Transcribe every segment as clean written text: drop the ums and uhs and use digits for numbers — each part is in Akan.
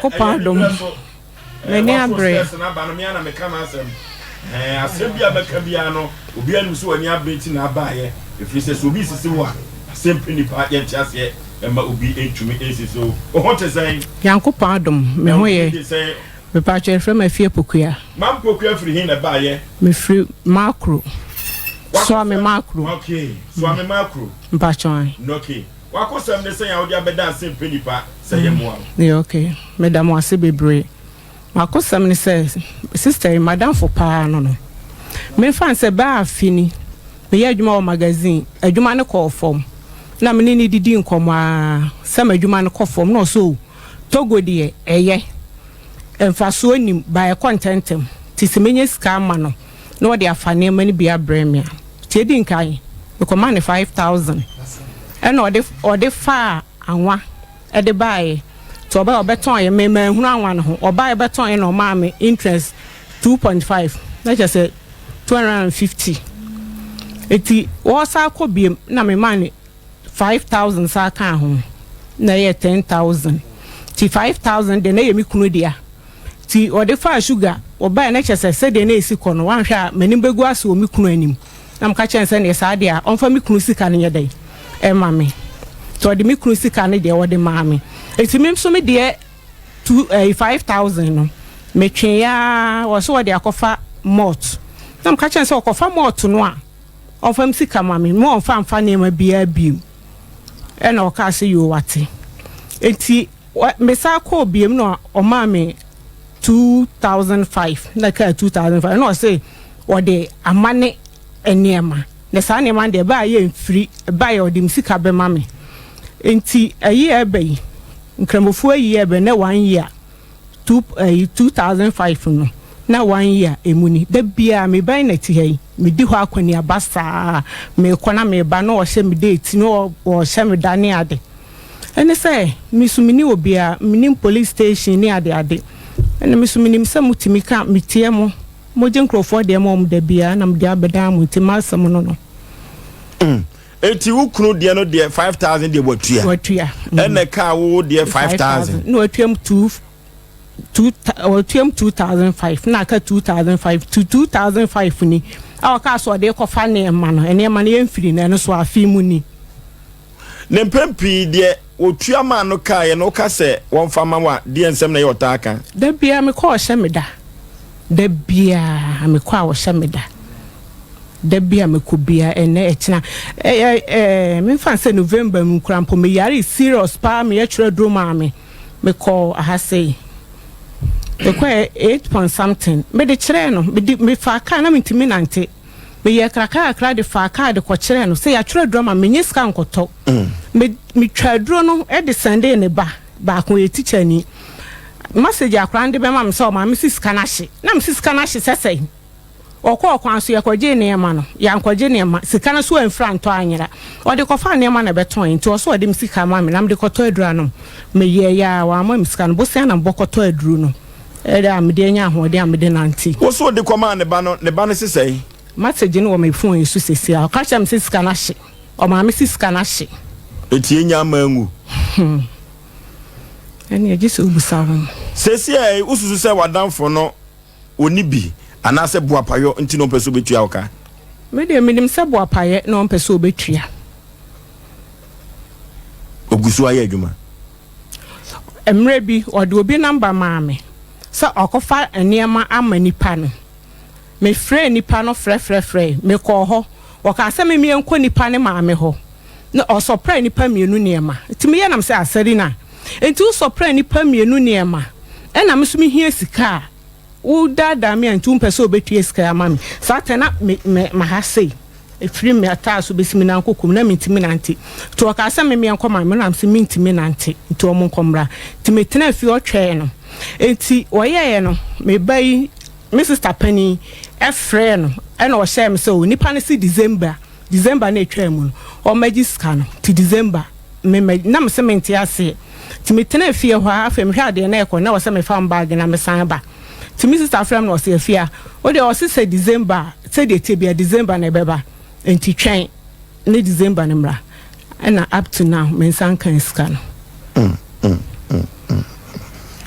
Nyankopɔn adom. M'ani abere. Stairs no aba no, me ara na meka m'asɛm. Ɛɛ, asɛm bi a mɛka biara no, obiara nim sɛ w'ani abere nti na abaeɛ. Ɛfiri sɛ, sɛ obi resisi wo a, asɛm pɛ nnipa yɛnte aseɛ mma obi ntumi nsisi wo. Wo ho te sɛn? Nyankopɔn adom, me Na ho wo din yɛ. de sɛn? Mepakyɛ yɛfrɛ me Afie Pokuya. Mam Pokuya firi he na ɛbaeɛ? Mefiri Makro. Suame W'akosɛm? Makro. Okay, Suame Makro. Mpakyɛ ae. Okay. W'akosɛm ne sɛn a wode abɛda asɛm pɛ nnipa sɛ yɛmmoa wo? Yɛ okay. Meda mo ase bebree. M'akosɛm ne sɛ, sister yi, m'adamfo paa no no. Memfa no sɛ bɛɛ afe ni, meyɛ adwuma wɔ magazine, adwuma no kɔɔ fam. Na me ne no didi nkɔmmɔ ara sɛ m'adwuma no kɔ fam na ɔse oh, Togo deɛ ɛyɛ, mfasoɔ nnim, but ɛkɔ ntɛmntɛm, nti sɛ mɛnya sika ama no na ɔde afa nneɛma no bi abrɛ me a. Nti edi nkan, mekɔmaa no 5000 ɛna ɔde ɔde faa anwa de baeɛ. Nti ɔbaeɛ ɔbɛtɔn yɛ, me manhunu anwa no ho. Ɔbaeɛ bɛtɔn yɛ na ɔmaa me interest 2.5 na kyerɛ sɛ 250. Nti wɔsan kɔ biem na memaa no 5000 san kaa ho na ɛyɛ 10,000. Nti 5000 deɛ na ɛyɛ me kunu dea. Nti ɔde faa sugar, ɔbaeɛ na kyerɛ sɛ sɛdeɛ na ɛsi kɔ no wanhwɛ a m'anim bɛgu ase wɔ me kunu anim. Na meka kyerɛɛ no sɛ neɛ saa deɛ a ɔmfa me kunu sika no nyɛ dɛn ɛma me. Nti ɔde me kunu sika no deɛ ɔde maa me. Nti me nso me deɛ two ɛyi 5000 no metweeɛ ara ɔse ɔde akɔfa malt. Na meka kyerɛɛ no sɛ ɔkɔfa malt no a ɔmfa me sika ma me, ma ɔmfa mfa nneɛma biara bio. Ɛna ɔkaa sɛ yoo wate. Nti mesan kɔɔ biom na ɔmaa me 2005 na kaa 2005 na ɔse ɔde ama ne nneɛma na saa nneɛma no deɛ ɛbaa yɛ mfiri ɛbaa yɛ ɔde me sika bɛma me. Nti ɛyi a ɛba yi nkramofoɔ ayi ɛbɛ na one year two ɛyi 2005 no na one year emu ni. Da biara me ban na ti ha yi medi hɔ akɔneaba saa mekɔ na meba na ɔhyɛ me date na ɔhyɛ me da ne ade. Ɛne sɛ me nso menni obiara, mennim police station ne ade ade. Ɛna me nso menim sɛ motumi ka, metie mo, mogye nkurɔfoɔ deɛ ma wɔn da biara na mede abɛdan mo nti m'asɛm no no. Enti wo kunu deɛ no deɛ 5000 deɛ watua. Watua. Ɛna ɛkaa wo deɛ 5000. Na watua mu two two watua mu 2005 na aka 2005 to 2005 ni a ɔkaa sɛ ɔde kɔfa nneɛma no, nneɛma no yɛmfiri no, ɛno so afe mu ni. Ne mpɛn pii deɛ wɔtua maa no kaeɛ no, woka sɛ wɔmfa mma wo a, deɛn nsɛm na ɛyɛ ɔtaa ka? Da biara mekɔ a ɔhyɛ me da. Da biara mekɔ a ɔhyɛ me da. Da biara mekɔ biara, ɛnnɛ, ɛkyena. Ɛyɛ ɛɛ memfa no sɛ November mu koraa mpo, meyaree serious paa, meyɛ twerɛ aduro maa me. Mekɔɔ aha sei. Mekɔɛ eight point something. Mede kyerɛɛ no, mede mefaa kaa na mentumi nante. Meyɛɛ krakrakra de faa kaa de kɔkyerɛɛ no sɛ yɛatwerɛ aduro ama me, mennya sika nkɔtɔ. Me metwaa aduro no de sɛndee ne ba baako, ɔyɛ tikyani. Message a akwadaa no de bɛma me sɛ ɔmaame se sika no ahye. Na mese sika no ahye sɛ sɛn? Ɔkɔɔ kwan so, yɛkɔgyee nneɛma no, yɛankɔgye nneɛma, sika no so amfiri antɔ anyera. Ɔde kɔfaa nneɛma na ɛbɛtɔn, nti ɔse ɔde me sika ma me na mede kɔtɔ aduro anom. Meyɛeɛ ara, wamma me sika no, bosea na mebɔ kɔtɔ aduro no. Ɛda a mede anya ahoɔden a mede nante. Wo so wode kɔmaa ne ba no, ne ba no se sɛn? Message no wɔ me phone yi so seesei a, ɔka kyerɛɛ me sɛ sika no ahye. Ɔmaa me se sika no ahye. Enti yɛnnya mma angu? Hmm. Ɛnneɛ gye sɛ wobisa wɔn. Seesei wosusu sɛ w'adamfo no ɔnni bi anaasɛ boapayɔ nti na ɔmpɛ sɛ ɔbɛtua wo ka? Me deɛ menim sɛ boapayɛ na ɔmpɛ sɛ ɔbɛtua. Ɔgu so ayɛ adwuma? Mmerɛ bi, ɔde obi number maa me sɛ ɔkɔfa nneɛma ama nipa no. Mefrɛɛ nipa no frɛfrɛfrɛe. Mekɔɔ hɔ. Ɔkaa sɛ me menkɔ nipa no maame hɔ. Na ɔsɔpraa nnipa mmienu nneɛma. Nti meyɛ na mesɛ Asarina, nti wosɔpraa nnipa mmienu nneɛma ɛna me nso mehia sika a, wodaadaa me a nti wompɛ sɛ wobɛtua sika yi ama me. Saa tɛ na me me maha sei. Ɛfiri me ataa so bɛsi me nan koko mu na mentumi nante. Nti ɔkaa sɛ me menkɔ ma me na mese mentumi nante nti ɔmo nkɔ mmra. Nti metenaa fie ɔtwɛɛ no. Nti ɔyɛeɛ no me ba yi me sister panin frɛɛ no ɛna ɔhyɛɛ me sɛ o nipa no se December December na ɛtwaa mu no ɔmmɛgye sika no nti December me mɛ na mese mente aseɛ. Nti metenaa fie hɔ ara afei mehwɛ adeɛ na ɛkɔ na ɛwɔ sɛ mefa me bag na mesan ba. Nti me sister frɛ me na ɔse Afia wo deɛ ɔse sɛ December a sɛdeɛ ɛteɛ biara December na ɛbɛba nti twɛn ne December no mmra ɛna up to now me nsa nkaa sika no.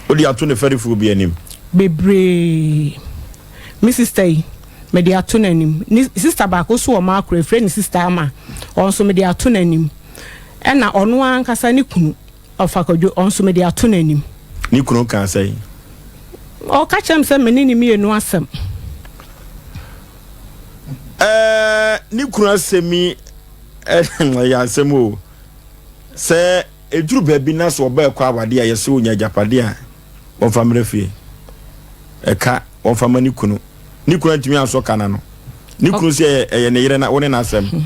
Wode ato ne fɛrefoɔ bi anim? Bebree. Me sister yi, mede ato n'anim. Ne sister baako nso wɔ m'akora, yɛfrɛ no Sister Ama, ɔno nso mede ato n'anim. Ɛna ɔno ankasa ne kunu, Ɔfa Kwadwo, ɔno nso mede ato n'anim. Ne kunu kaa sɛn? Ɔka kyerɛɛ me sɛ me ne no mmienu asɛm. Ɛɛ, ne kunu asɛm yi ɛyɛ asɛm o. Sɛ ɛduru baabi na sɛ ɔbaa kɔ awadeɛ a yɛsɛ ɔnya agyapadeɛ a wɔmfa mmerɛ fie. Ɛka wɔmfa ma ne kunu. Ne kunu antumi ansɔ ka no ano. Ne kunu sɛ ɛyɛ ne yere na wo ne n'asɛm.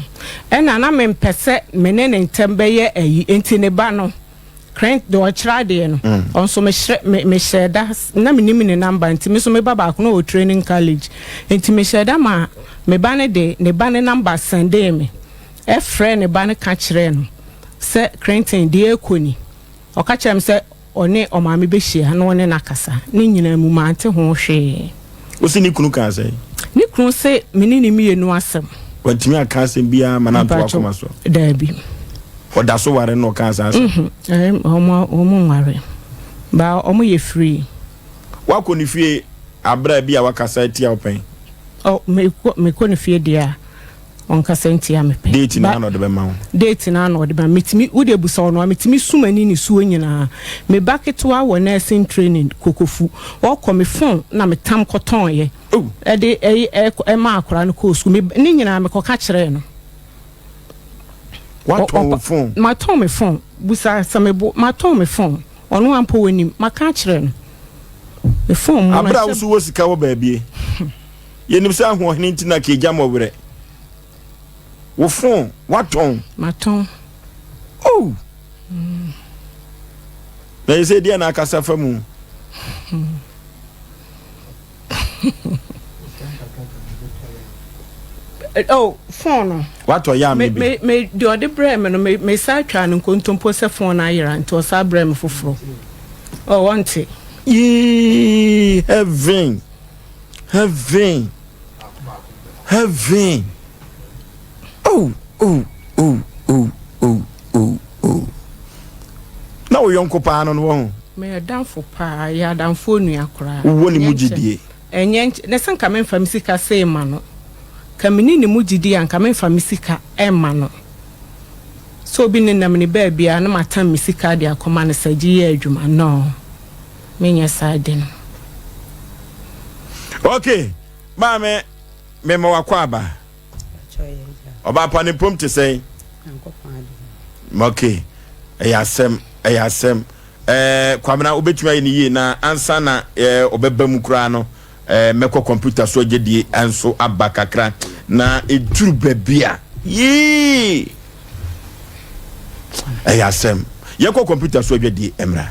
Ɛna na mempɛ sɛ me ne ne ntam bɛyɛ ayi nti ne ba no Krent deɛ ɔkyerɛ adeɛ no ɔno nso mehyɛ me mehyɛɛ da na menim ne number nti me nso me ba baako na ɔwɔ training college nti mehyɛɛ da ma me ba no de ne ba no number sɛndee me ɛfrɛɛ ne ba no ka kyerɛɛ no sɛ Clinton deɛ ɛrekɔ ni ɔka kyerɛɛ me sɛ Ɔne ɔmaame bɛhyia na ɔne no akasa. Ne nyinaa mu, mante ho hwee. Wo se ne kunu kaa sɛn? Ne kunu se me ne no mmienu asɛm. Wantumi anka asɛm biara ma no anto w'akoma so? Daabi. Ɔda so ware no na ɔkaa saa asɛm? Mhm, wɔn nware. But wɔn yɛ free. Woakɔ ne fie aberɛ a bi a wakasa atia wo pɛn? Oh, mekɔ ne fie deɛ a. Ɔnkasa ntia me pɛ. Date no ara na ɔde bɛma wo. Date no ara na ɔde bɛma me. Metumi, wo deɛ busa ɔno a, metumi su m'ani nisuo nyinaa. Me ba ketewa wɔ nursing training, Kokofu. Ɔkɔ, me phone na metam kɔtɔeɛ de ɛmaa akwadaa no kɔɔ sukuu. Me, ne nyinaa mekɔka kyerɛɛ no. Woatɔn wo phone? Matɔn me phone. Busa sɛ mebo, matɔn me phone. Ɔno ara mpo ɔnim. Maka akyerɛ no. Me phone mu no. Aberɛ a wo nso wɔ sika wɔ baabi. Yɛnim sɛ ahoɔhene nti na kegya mɔ werɛ. Wo phone watɔn. Matɔn. Oh. Na yɛ sɛ deɛ na akasa fa mu. Oh, phone no. Watɔ yɛ ame bi. Me me deɛ ɔde brɛ me no me me saa twa no nkontompo sɛ phone no ayera nti ɔsaa brɛ me foforɔ. Oh, ɔnte. Yee heaven. Heaven heaven oh oh oh oh oh oh oh na wo yɔnko paa no no wɔ ho. Meyɛ adamfo paa yɛ adamfo onua koraa. Wowɔ ne mu gyidie. Ɛnyɛ nkyɛ na sɛ nka memfa me sika sei ma no ka menni ne mu gyidie a nka memfa me sika mma no sɛ obi nenam ne baabi a na matam me sika de akɔma no sɛ gye yɛ adwuma no. Menyɛ saa de no. Ok maame mema wakɔ aba. Ɔbaa pa ne mpom te sɛn? Ok ɛyɛ asɛm ɛyɛ asɛm ɛɛ Kwabena wobɛtumi ayɛ ne yie na ansa na ɛɛ ɔbɛba mu koraa no ɛɛ mɛkɔ kɔmputa so agyedie nso aba kakra na ɛduru baabi a yii ɛyɛ asɛm yɛnkɔ kɔmputa so adwadie mmra.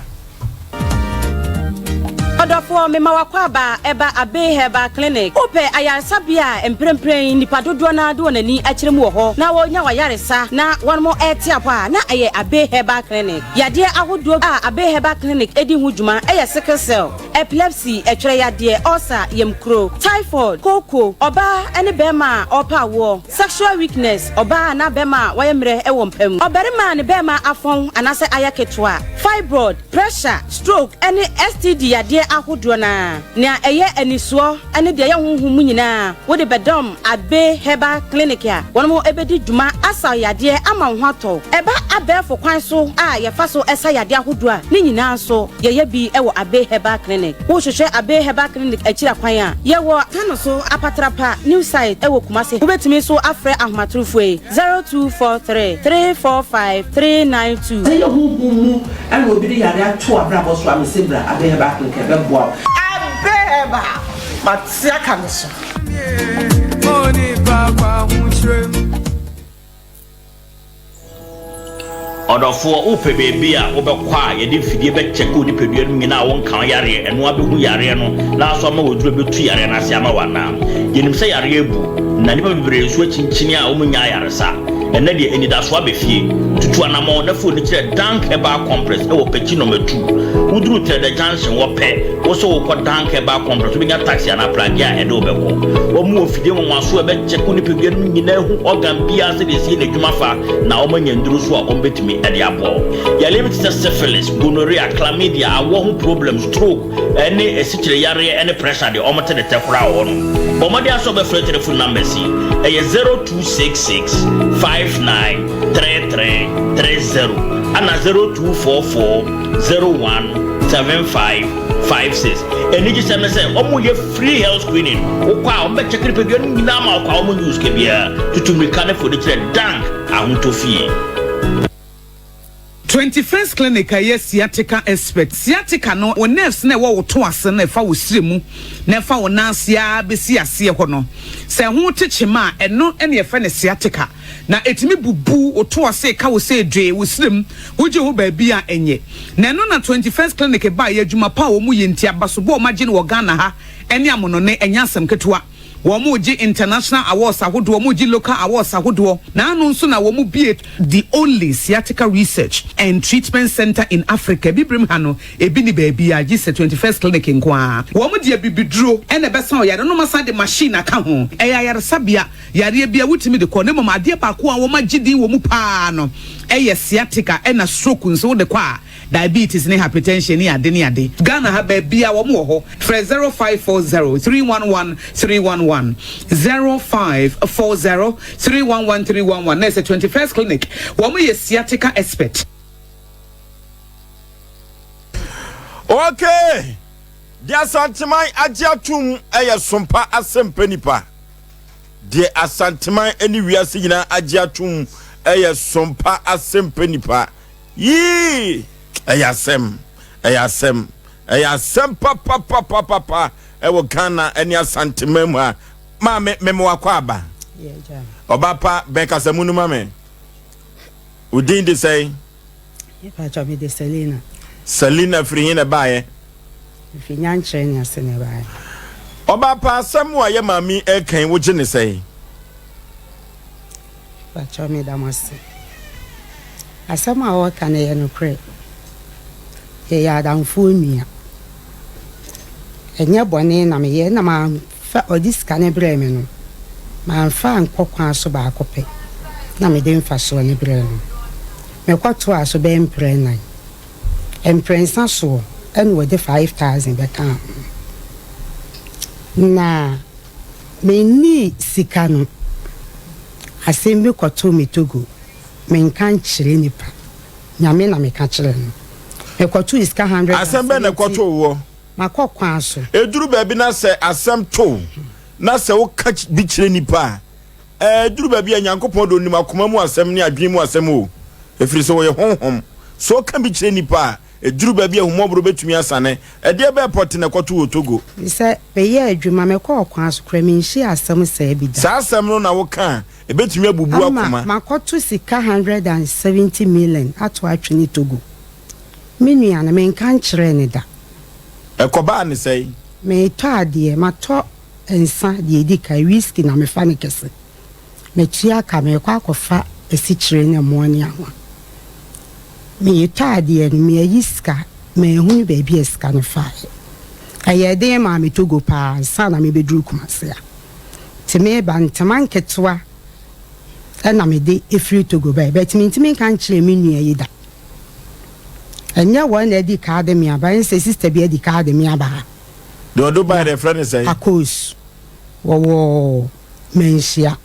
Ɔdɔfoɔ, mema w'akwaaba ɛba Abbey Herbal Clinic. Wopɛ ayaresabea a mprempren nnipa dodoɔ no ara de wɔn ani akyerɛ mu wɔ hɔ na wɔnya w'ayaresa na wɔnom rete apɔ a, na ɛyɛ Abbey Herbal Clinic. Yadeɛ ahodoɔ a Abbey Herbal Clinic di ho dwuma yɛ sickle cell, epilepsy, ɛtwerɛ yadeɛ, ulcer, yamkuro, typhoid, kooko, ɔbaa ne barima a ɔrepɛ awoɔ, Sexual weakness, ɔbaa anaa bɛrima a wayɛ mmerɛ wɔ mpa mu, ɔbarima a ne bɛrima afɔn anaasɛ ayɛ ketewa, fibroid, pressure, stroke ne STD yadeɛ ahodoɔ no ara. Nea ɛyɛ anisoɔ ne deɛ ɛyɛ honhom mu nyinaa wode bɛdɔm Abbey Herbal Clinic a wɔn bɛdi dwuma asa wo yadeɛ ama wo ho atɔ wo. Ɛba abɛɛfo kwan so a yɛfa so sa yadeɛ ahodoɔ a, ne nyinaa nso yɛyɛ bi wɔ Abbey Herbal Clinic. Wohwehwɛ Abbey Herbal Clinic akyiri akwan a, yɛwɔ Tano so Apatrapa New Site wɔ Kumasi. Wobɛtumi nso afrɛ ahomatorofoɔ yi, 0243 345 392. Sɛ ɛyɛ honhom mu na obi de yare ato w'abrabɔ so a, mese bra Abbey Herbal Clinic ɛbɛboa wo. Abbey Herbal, mate aka me so. Ɔdɔfoɔ, wopɛ baabi a wobɛkɔ a yɛde mfidie bɛkyɛke wo nipadua no nyinaa a wonka wo yareɛ, ɛno ara bɛhu yareɛ no na aso ama w'aduro bɛtu yareɛ no ase ama wo anaa? Yɛnim sɛ yareɛ abu, na nnipa bebree nso akyinkyini a wɔnnya ayaresa. Ɛnnɛ deɛ anidasoɔ aba fie. Tutu anamɔn na fa w'ani kyerɛ Dank Herbal Complex wɔ Pekyi Nɔma Tu. Woduru Trɛdɛ Junction hɔ pɛ, wo sɛ wokɔ Dank Herbal Complex, wobɛnya taxi anaa pragea a ɛde wo bɛkɔ. Wɔn wɔ mfidie nwanwasoɔ a ɛbɛkyɛke wo nipadua no mu nyinaa ahu organ biara sɛdeɛ ɛsi yɛ n'adwuma fa na wɔanya nnuro nso a wɔbɛtumi de aboa wo. Yareɛ bi te sɛ syphilis, gonorrhea, chlamydia, awɔ ho problem, stroke, ne asikyire yareɛ ne pressure deɛ wɔn te ne tɛ koraa wɔ hɔ nom. Bɔ mmɔden ara sɛ wobɛfrɛ telephone numbers yi, ɛyɛ 0266 59 33 30 ana 0244 01 75 56. Anigyesɛm ne sɛ wɔn yɛ free health screening, wokɔ a wɔn bɛ check nipadua no nyinaa ma wokɔ a wɔn nyi wo sika biara. Tutu mmirika ne fo de kyerɛ Dank Ahotɔ Fie. 21st Clinic a ɛyɛ sciatica expert. Sciatica no, wo nerves no a ɛwɔ wo to ase no a ɛfa wo srɛ mu na ɛfa wo nan ase ara bɛsi aseɛ hɔ no, sɛ ɛho te kyema a, ɛno na yɛfrɛ no sciatica. Na ɛtumi bubu wo to ase, ɛka wo sɛ dwee, wo srɛ mu, wogye ho baabi a ɛnyɛ. Na ɛno na 21st Clinic baeɛ, adwuma pa a wɔyɛ nti, abasobɔ a wɔagye no wɔ Ghana ha ne amonɔne, ɛnyɛ asɛm ketewa. Wɔregye international awards ahodoɔ, wɔregye local awards ahodoɔ, na ano nso na wɔbue the only sciatica research and treatment centre in Africa. Abibirem ha no, ebi nni baabiara gye sɛ 21st Clinic nko ara. Wɔde abibiduro na ɛbɛsa ɔyare no, na wɔasan de machine aka ho. Ɛyɛ ayaresabea, yareɛ biara wotumi de kɔ, na mmom adeɛ baako a wɔagye din wɔ mu pa ara no yɛ sciatica ɛna stroke nso wode kɔ a, Diabetes ne hypertension ne ade ne ade. Ghana ha baabia wɔn wɔ hɔ. Frɛ 0540 311 311, 0540 311 311 na ɛsɛ 21st clinic wɔn yɛ sciatica expert. Okay! Deɛ Asanteman agye atom yɛ sompa asɛmpa nipa. Deɛ Asanteman ne wiase nyinaa agye atom yɛ sompa asɛmpa nipa. Yii! Ɛyɛ asɛm, ɛyɛ asɛm, ɛyɛ asɛm papapapapapa ɛwɔ Ghana ɛne Asanteman mu ha. Maame, meme wakɔ aba. Ɔba pa, bɛn kasamu no ma me. Wo din de sɛn? Mepakyɛ me de Selina. Selina firi he na ɛbaeɛ? Mefiri Nyankyerɛ ne ase na ɛbaeɛ. Ɔba pa, asɛm a yɛ maame ɛka yi, wogye ne sɛn? Pakyɛw meda mo ase. Asɛm a ɔreka no yɛ nokorɛ. Yɛyɛ adamfoɔ nua. Ɛnyɛ bɔne na meyɛ na mamfa ɔde sika no brɛɛ me no, mamfa ankɔ kwan so baako pɛ na mede mfasoɔ no brɛɛ no. Mekɔtoaa so bɛyɛ mprɛ nnan. Mprɛnsa soɔ ɛna ɔde 5000 bɛkaa ho. Na Mennii sika no. Asɛm bi kɔtoo me Togo, menka nkyerɛ nipa, Nyame na meka kyerɛ no. Mekɔtoo sika Asɛm bɛn na 170. ɛkɔtoo woɔ? Makɔ kwan so. Ɛduru baabi na sɛ asɛm to wo na sɛ woka bi kyerɛ nipa a, ɛduru baabi a Nyankopɔn de ɔnim akoma mu asɛm ne adwene mu asɛm o, ɛfiri sɛ ɔyɛ honhom. Sɛ woka bi kyerɛ nipa a, Ɛduru baabi a ahummɔborɔ bɛtumi asane. Ɛdeɛ bɛɛ pɔte na ɛkɔto wɔ Togo? Sɛ meyɛ adwuma, mekɔ ɔkwan so koraa, menhyiaa asɛm saa bi da. Saa asɛm no na woka a, ɛbɛtumi abubu Ama akoma. makɔto sika 170 million ato atwene Togo. Me nua no, menka nkyerɛɛ no da. Ɛkɔbaa no sɛn? Meretɔ adeɛ, matɔ nsa deɛ ɛdi kan, whisky na mefa no kɛse. Matua ka, merekɔ akɔfa asikyire ne mmoɔ ne anwa. Meretɔ adeɛ no, meayi sika, manhunu baabi a sika no faeɛ. Ɛyɛɛ den maa me Togo paa ansa na mebɛduru Kumasi a. Nti mereba, ntoma nketewa na mede firi Togo baeɛ, but mentumi nka nkyerɛɛ me nua yi da. Ɛnyɛ wɔn na adi ka de me aba, ɛne sɛ sister bi adi ka de me aba ha. Deɛ ɔde wo baeɛ no, yɛfrɛ no sɛn? Akos. Wɔwɔ manhyia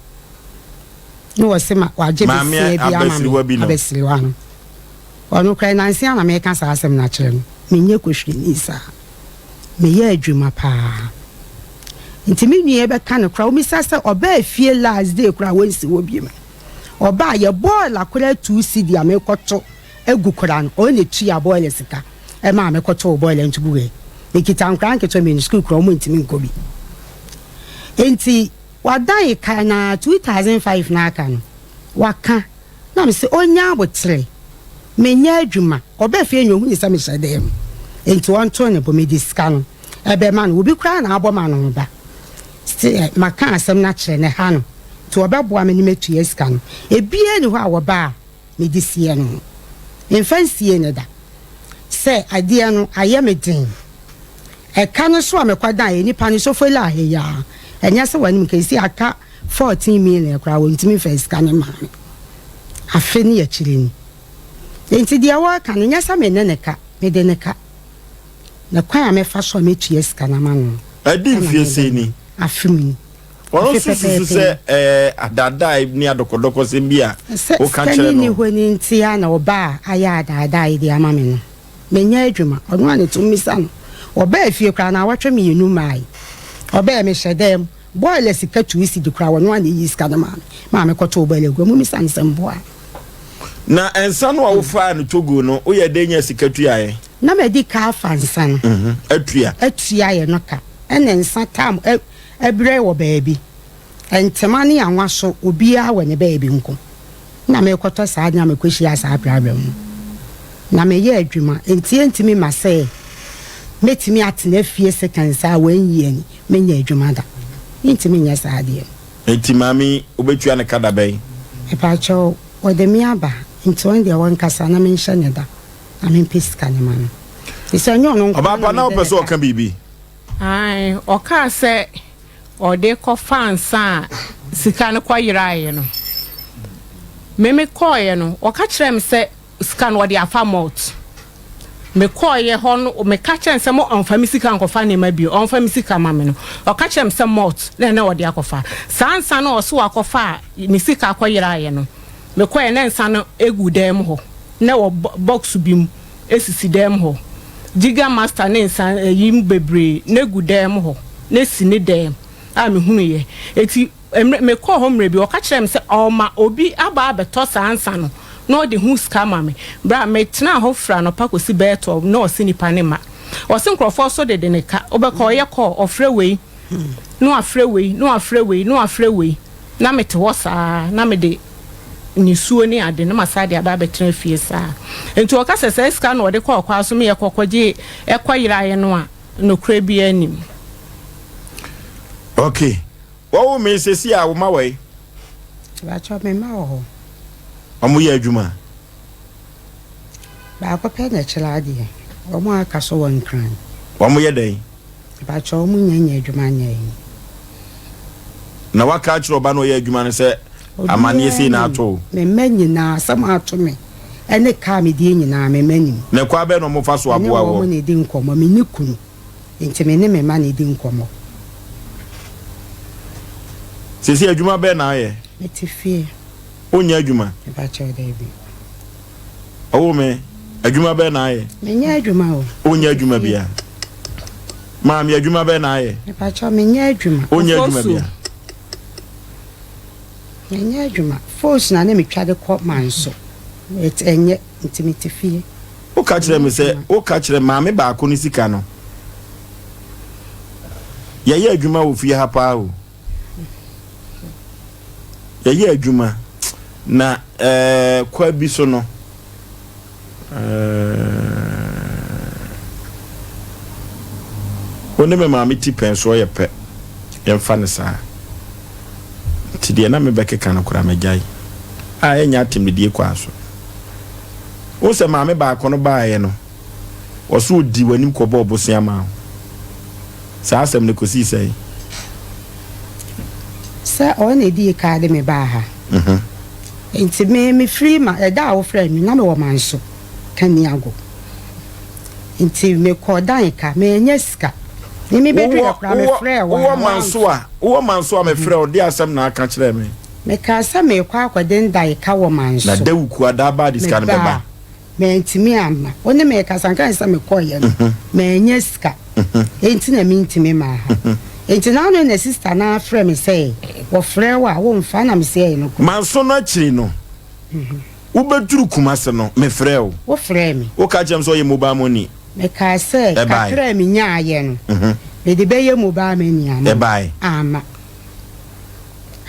na wɔse ma wagye Maame besia bi ama me abasiriwa bi no. abasiriwa no ɔno koraa nanse a na meka saa asɛm no akyerɛ no menyɛ kohwini saa meyɛ adwuma paa nti me nua bɛka no koraa womisa sɛ ɔbaa fie last day koraa wɔnsi hɔ bi mu ɔbaa yɛ bɔɔla koraa tuu sidi a mekɔto agu koraa no ɔno na etua bɔɔla sika ɛmaa mekɔtoo bɔɔla nto guiɛ mekita nkoraa nketewa mmienu sukuu koraa wɔn ntumi nkɔ bi Enti wadan ka na 2005 no aka no waka na mese ɔnya aboterɛ menyɛ adwuma ɔba fie nyɛ ɔhunu sɛ mehyɛ dan mu enti ɔnto ne bo mede sika no ɛbɛma no obi koraa na abɔ ma no ho ba sɛ maka asɛm no akyerɛ no ɛha no. Nti ɔbɛboa me ne matua sika no. Ebiara nni hɔ a wɔba a mede sie no. Memfa nsiee no da sɛ adeɛ no ayɛ me den. Ɛka no so a mekɔdaeɛ, nnipa no sofoli aheyaa. Ɛnyɛ sɛ w'anim ka, ɛsi aka 14 million koraa wɔntumi mfaa sika no mmaa me. Afe ne akyire ni. Enti deɛ wɔreka no, nyɛ sɛ me ne no ka, mede no ka. Na kwan a mɛfa so a mɛtua sika no ama no no, Adi ɛna mfie mede sɛn no. ni? Afe mu ni. Ɔno Afe nso susu pɛpɛɛpɛ sɛ ni. ɛyɛ adaadae ne adɔkɔdɔkɔsɛm bi a Sɛ woka sika no kyerɛ nni no. hɔ no nti ara na ɔba a ayɛ adaadae de ama me no. Menyɛ adwuma. Ɔno ara na ɛtumi bisa no. Ɔbaa fie koraa, naawɔtwe mmienu mmae. Ɔbaa mehyɛ dan mu. Bɔɔla sika tuu sidi koraa, ɔno ara na ɛyii sika no maa me maa mekɔtoo bɔɔla gua. Mommisa no sɛ mboa no. Na nsa no a wofaa no Togo no, woyɛɛ dɛn nyaa sika tuaeɛ? Na madi ka afa nsa no. Atua. Atua yɛ no ka. Ɛna nsa tam ɛ, ɛbrɛ wɔ baabi. Ntema ne anwa so, obiara wɔ ne baabi nko. Na merekɔtɔ saa ade na mekɔhyiaa saa problem no. Na meyɛ adwuma, enti ɛntumi mma sɛ mɛtumi atena fie seconds a wɔanyi ani menyɛ adwuma da. Mentumi nyɛ saa adeɛ no. Enti maame yi, wobɛtua no ka da bɛn? Mepakyɛw, wɔde me aba, nti ɔno deɛ ɔnkasa na menhyɛ no da na mempɛ sika no ma no. Nti sɛ ɛnyɛ ɔno nko ara Ɔbaa na pa, na mede wopɛ no sɛ ka. ɔka biribi? Ae, ɔkaa sɛ ɔde kɔfaa nsa a sika no kɔyeraeɛ no. Me mekɔeɛ no, ɔka kyerɛɛ me sɛ sika no ɔde afa malt. Mekɔeɛ hɔ no, meka kyerɛɛ no sɛ mo ɔmfa me sika nkɔfa nneɛma bio, ɔmfa me sika ma me no, ɔka kyerɛɛ me sɛ malt na na ɔde akɔfa. Saa nsa no a ɔse wakɔfa a ne sika kɔyeraeɛ no, mekɔeɛ na nsa no gu dan mu hɔ, na ɛwɔ box bi mu sisi dan mu hɔ. Jigger master ne nsa ayi bebree na egu dan mu hɔ, na esi ne dan mu a mehunuiɛ. Enti mmerɛ mekɔɔ hɔ mmerɛ bi, ɔka kyerɛɛ me sɛ ɔrema obi aba abɛtɔ saa nsa no na ɔde ho sika ama me. Berɛ a metenaa hɔ firi anɔpa kɔsi bɛyɛ 12 na ɔse nipa no mma. Ɔse nkurɔfoɔ nso dede ne ka, wobɛkɔ ɔyɛ call, ɔfrɛ wei na wafrɛ wei na wafrɛ wei na wafrɛ wei. Na mete hɔ saa ara na mede nisuo ne ade na masan de aba abɛtena fie saa. Nti ɔka sɛ saa sika no na ɔde kɔɔ kwa so meyɛ kɔ kɔgye ɛkɔ yeraeɛ no a nokorɛ biara nnim. Ok wɔwo me sɛsi a wo ma wɔ he? Mpakyɛw me mma wɔ hɔ. Ɔmo yɛ adwuma? Baako pɛ na ɛkyerɛ adeɛ. Wɔn a aka so wɔ Nkran. Wɔn yɛ dɛn? Mpakyɛw wɔn nnya nnya adwuma nyɛe. Na waka akyerɛ ɔba no ɔyɛ adwuma no sɛ amaneɛ sei na ato wo? Me mma nyinaa asɛm a ato me ɛne ka a medie nyinaa me mma nim. Na kwan bɛn na wɔn fa so aboa woɔ? Me ne wɔn na ɛdi nkɔmmɔ. Me nni kunu nti me ne me mma na ɛdi nkɔmmɔ. Seesei adwuma bɛn na woyɛ? Mete fie. Wonyɛ adwuma? Mepakyɛw, dabi. Ɔwo me, adwuma bɛn na ayɛ? Menyɛ adwuma o. Wonyɛ adwuma bia? Maame, adwuma bɛn na ayɛ? Mepakyɛw, menyɛ adwuma. Wonyɛ adwuma bia? Menyɛ adwuma. Fos na na metwa de kɔ manso. But ɛnyɛ, nti mete fie. Woka kyerɛ me sɛ, woka kyerɛ maame baako no sika no. Yɛyɛ adwuma wɔ fie ha paa o. Yɛyɛ adwuma na ɛɛ kwa bi so no ɛɛ wo ne me maame ti pɛn soɔ yɛ pɛ yɛmfa no saa nti deɛ na mebɛkeka no koraa magyae a ɛnyɛ atɛmdidie kwaa so wo sɛ maame baako no baeɛ no Ɔse ɔdii w'anim kɔbɔɔ bosea maa wo. Saa asɛm no kɔsii sɛn? Sɛ ɔno na ɛdii kan de me baa ha. Nti me mefiri ma ɛda a wofrɛɛ me na mewɔ Manso, Kaniago. Nti mekɔɔ Danka, mannya sika. Me mebɛduruiɛ koraa mefrɛɛ wo a Wowɔ Manso a, wowɔ Manso a mefrɛɛ wo, deɛ asɛm na aka kyerɛɛ me? Mekaa sɛ merekɔ akɔden Danka wɔ Manso. Na Dawukuo Adaabaa de sika no bɛba. Mebaa. Mantumi amma. Wo ne me rekasa nka sɛ mekɔeɛ no, mannya sika. Enti na mentumi mmaa ha. Enti n'ano na sista no ara frɛ me sɛ, wɔfrɛ wo a, womfa? Na mese ɛyɛ nokorɛ. Manso no akyiri no, wobɛduru Kumase no, mefrɛɛ wo. Wofrɛɛ me. Woka kyerɛɛ me sɛ ɔyɛ mobile money. Mekaa sɛ, kakra a menyaeɛ no, mede bɛyɛ mobile money ama wo. Amma.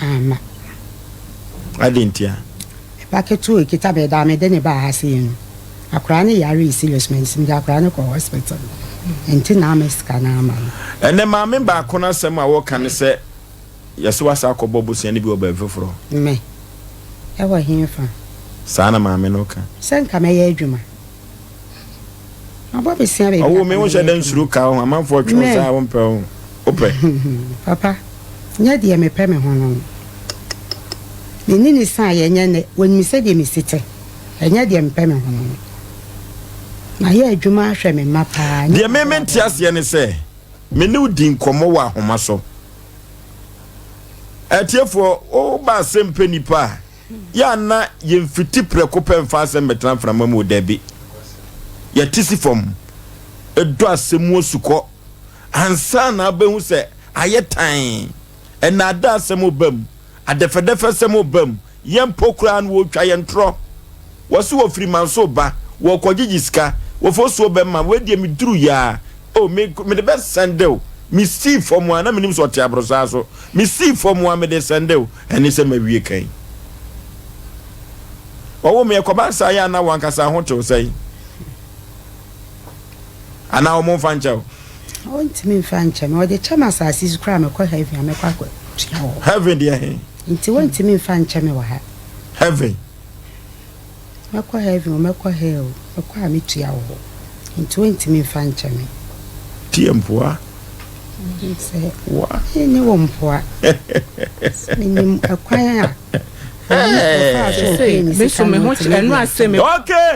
Amma. Adɛn ntia? Me ba ketewa a okita me da a mede no baa ha sei no, akwadaa no yaree serious ma nti mede akwadaa no kɔɔ hospital nti na ama sika no ama no. Ɛnnɛ maame baako no asɛm a wɔka ne sɛ. Yɛse woasan akɔbɔ bosea no bi wɔ baabi foforɔ. Me? Ɛwɔ hefa? Saa na maame no ka. Sɛ nka mɛyɛ adwuma. Mabɔ bosea baabi a Ɔwo nka me mɛyɛ wonhyɛ da adwuma. nsuro ka ho, amanfoɔ twe wo Me? saa a wompɛ ho. Wopɛ? Papa, nyɛ deɛ mepɛ me ho no no. Me ne no saeɛ ɛnyɛ nnɛ, wɔnim sɛdeɛ mesi te. Ɛnyɛ deɛ mepɛ me ho no no. Mayɛ adwuma ahwɛ me mma paa, nyɛ Deɛ me m'abrabɔ mente no. aseɛ ne sɛ, me ne wo di nkɔmmɔ wɔ ahoma so. Atiefoɔ, woba asɛm pɛ nipa a, yɛ a na yɛmfiti prɛko pɛ mfa asɛm mmɛtena mframa mu o, dabi. Yɛte si fam, dɔ asɛm mu asukɔ ansa na abɛhu sɛ ayɛ tann. Nnaadaa asɛm reba mu, adɛfɛdɛfɛsɛm reba mu, yɛn mpo koraa no wɔretwa yɛn torɔ. Wɔse wɔfiri Manso reba, wɔrekɔgyegye sika, wɔfosuo bɛma, wei deɛ meduru yɛ a, oh, me, mede bɛsɛnde wo. Mesii fam a, na menim sɛ ɔte aborosaa so. Mesii fam a, mede sɛnde wo. Ɛne sɛ mawie kan. Ɔwɔ me ɛkɔba saa yɛ a na wankasa ho tew sɛn? Anaa wɔn mfa nkyɛ wo? Ɔntumi mfa nkyɛ me. Ɔde kyɛ me asase so koraa a mekɔ heaven a mɛkɔ akɔtua wɔ hɔ. Heaven deɛ he? Nti wɔntumi mfa nkyɛ me wɔ ha. Heaven. Mɛkɔ heaven o, mɛkɔ hell o, mɛkɔ a mɛtua wɔ hɔ. Nti wɔntumi mfa nkyɛ me. Teɛ mpoa. Sɛ Wa. ne wɔ mpoa. Menim ɛkwan a ɔfaa so ɔpɛɛ ne Me sika nso me no ho ɔtumi ɛno de ase akyɛ me. me. Okay.